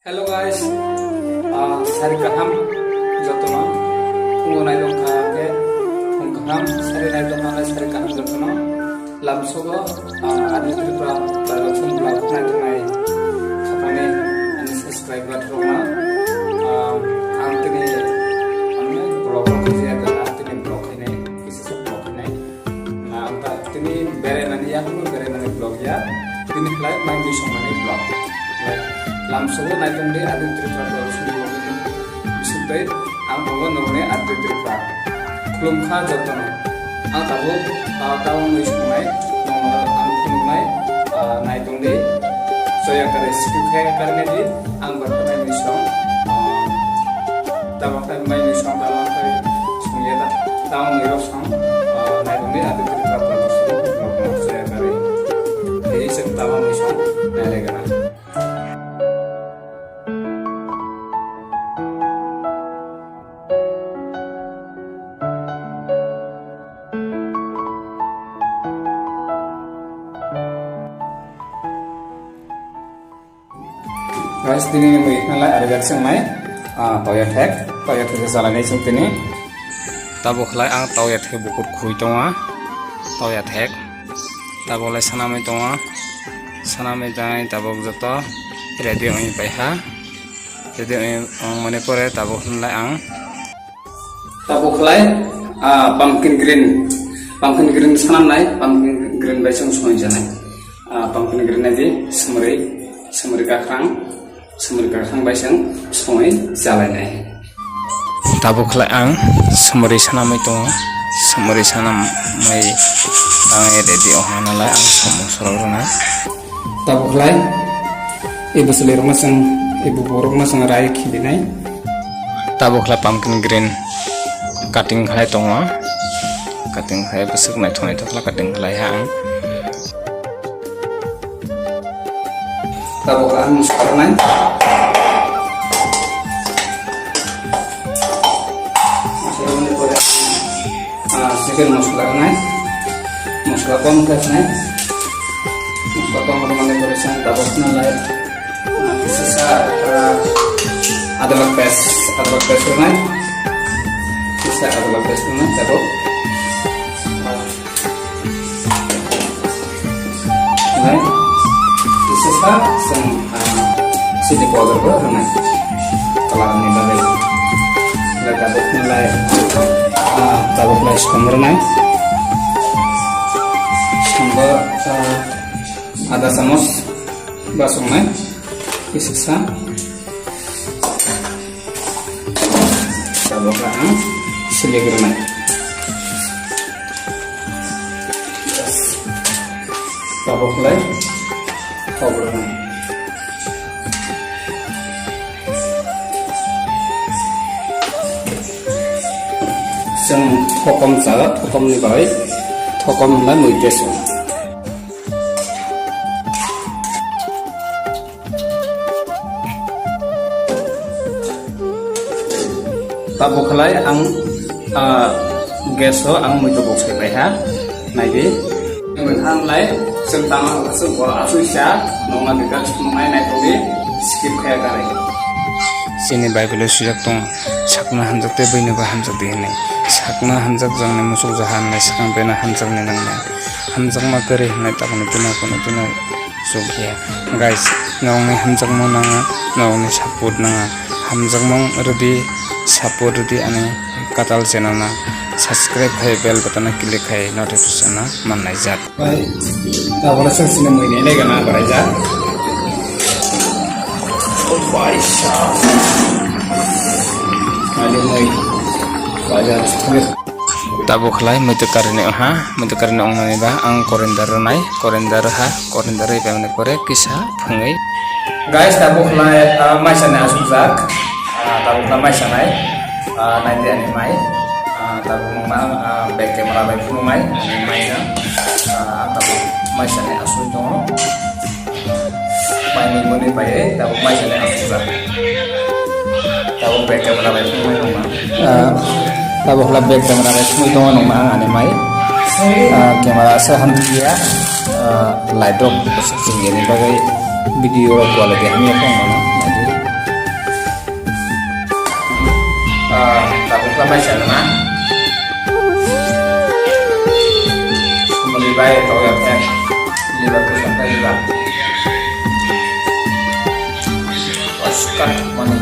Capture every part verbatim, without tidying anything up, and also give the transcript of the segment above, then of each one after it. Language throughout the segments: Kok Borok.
Hello guys, ah, sari kaham jotono. Phungo naitong kha khe phung kaham, sari naitong kha khe sari kaham jotono. Lamsogo, ah, ani Tripura Production vlog naitongnai khapani ani subscriber rokno, ah, ang tini ani vlog rok khe ya, ang tini vlog khainai, kisa sa vlog khainai. Na, ang ta tini berai mani ya, kuno berai mani vlog ya. Tini khlai mai mui song mani vlog. Lamsogo naitung di, Adin Tripura Production vlog ni bising tei ang tongo nongni Adin Tripura. Khulum kha jotono. Ang tabuk, ah, tabuk mui song nai, nongno ang khulum nai, ah, naitung di. Soya kare skip khe karne di, ang barkha mai mui song, ah, tabuk khlai mai mui song, tabuk khlai song ya ta, tabuk mui rok song, ah, naitung di, Adin Tripura Production vlog no soya kare. Tei chwng tabuk mui song, nai lai gana. Guys, tini mui khnalai arjak swngnai, ah, toya thek, toya thek salai nai chwng tini. Tabuk khlai ang toya thek bukur khui tongo, toya thek. Tabuk lai sanamai tongo. Sanamai tangai tabuk joto ready ongwi paiha. Ready ongwi ongmani pore tabuk hwnlai ang. Tabuk khlai, ah, pumpkin green. Pumpkin green sanamnai, pumpkin green bai chwng songwi janai. Ah, pumpkin green nai di, semri, semri kakrang. Semri kakrang bai chwng songwi chalainai. Tabuk khlai ang semri sanamwi tongo. Semri sanamwi tangwi ready ongha nalai ang samung sorok rwna. Tabuk khlai ibu swlai rokno chwng, ibu borokno chwng rai khilinai. Tabuk khlai pumpkin green cutting khlai tongo. Cutting khlai bwswk naithok naithok khlai cutting khlai ha ang. Tabuk ang mosla rwnai. Mosla rwnai pore, ah, chicken mosla rwnai. Mosla kom khe rwnai. Mosla kom rwnai pore chwng tabuk nalai. Ah, kisa sa, ah, adrak paste, adrak paste rwnai. Kisa adrak paste rwnai tabuk. Nai, kisa sa chwng, ah, chili powder bo rwnai. Kalar ni bagwi. Lai tabuk nalai, ah, tabuk lai song rwnai. Song bo, ah, ada chamos ba songnai. Kisa sa. Tabuk ang silik rwnai. Tabuk lai thok rwnai. Chwng thokom cha, thokom ni bai thokom lai mui test. Tabuk khlai ang, ah, gas o ang muitu bok sai pai ha. Naidi. Ang lai chwng tama chwng bor asui sa nongna dikar chwng nai nai tongdi skip khaya kare. Chini Bible o swijak tong, sakno hamjak tei buino bo hamjak di hinwi. Sakno hamjak jangni musuk jaha hinwi swkang beno hamjakni nangnai. Hamjakma kwrwi hinwi tabukni tino kuno tino. Sukya. Guys, norokni hamjakma nangna, norokni support nangna. Hamjakma rwdi, support rwdi ani kwtal channel no. Subscribe khai bell button no click khai notification no mannai jak. Bai, tabora sini mui nene gana barai jak. Oh, bai sa. Ani mui. Bai jak. Tabuk khlai muitu karini oha, muitu karini ongmani ba ang korenda rwnai, korenda rwha, korenda rwi paimani pore kisa phwngwi. Guys, tabuk khlai, ah, maisani asukjak, ah, tabuk khlai maisanai, ah, naidi ani mai, ah, tabuk nungma, ah, back camera bai phunuknai, ani mai no, ah, ang tabuk maisani asuk tongo. Mai mui muni pai, tabuk mai sale asukjak. Tabuk back camera bai phunuknai nungma. Ah, tabuk la back camera bai phunuknai tongo nungma ang ani mai. Ah, camera asa hamya, ah, light rok asa chingya ni bagwi video rok quality hamya tong mano. Bai sa na. Muli bai to ya pe. Liver ko sa bai ba. Oscar mani.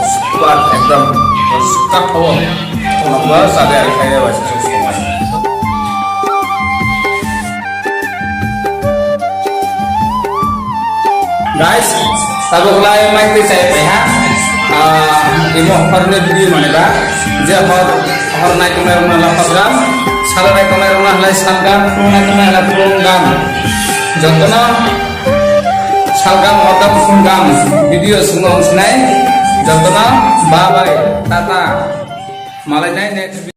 Super ekdom. Oscar ho. Lamba sa de ari khai ba sa. Guys, tabuk lai mai twi chai pai ha. Ah, imo horni video mane ba, je hor, hor nai tongnai rokno la program, salo nai tongnai rokno halai salgam, phulung nai tongnai halai phulung gam. Jotono salgam, hordam, phulung gam video swngo wng sinai. Jotono bye bye, tata. Malai nai next